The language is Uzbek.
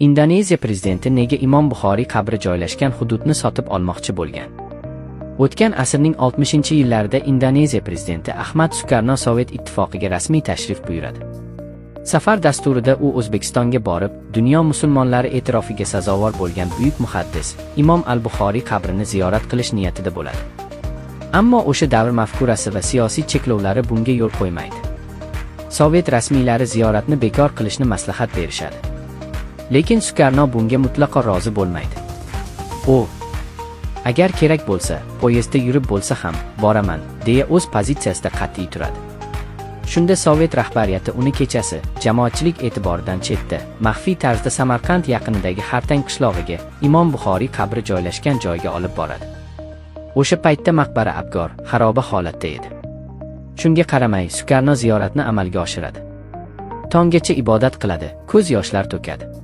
Indoneziya prezidenti nega Imom Buxoriy qabri joylashgan hududni sotib olmoqchi bo'lgan? O'tgan asrning 60-yillarida Indoneziya prezidenti Ahmad Sukarno Sovet Ittifoqiga rasmiy tashrif buyuradi. Safar dasturida u O'zbekistonga borib, dunyo musulmonlari e'tirofiga sazovor bo'lgan buyuk muhaddis Imom al-Buxoriy qabrini ziyorat qilish niyatida bo'ladi. Ammo o'sha davr mafkurasi va siyosiy cheklovlari bunga yo'l qo'ymaydi. Sovet rasmiylari ziyoratni bekor qilishni maslahat berishadi. Lekin Sukarno bunga mutlaqo rozi bo'lmaydi. U "Agar kerak bo'lsa, poyezdda yurib bo'lsa ham boraman", deya o'z pozitsiyasida qat'iy turadi. Shunda Sovet rahbariyati uni kechasi jamoatchilik e'tiboridan chetda, maxfiy tarzda Samarqand yaqinidagi Xartang qishlog'iga, Imom Buxoriy qabri joylashgan joyga olib boradi. O'sha paytda maqbara abgor, xaroba holatda edi. Shunga qaramay, Sukarno ziyoratni amalga oshiradi. Tonggacha ibodat qiladi, ko'z yoshlar to'kadi.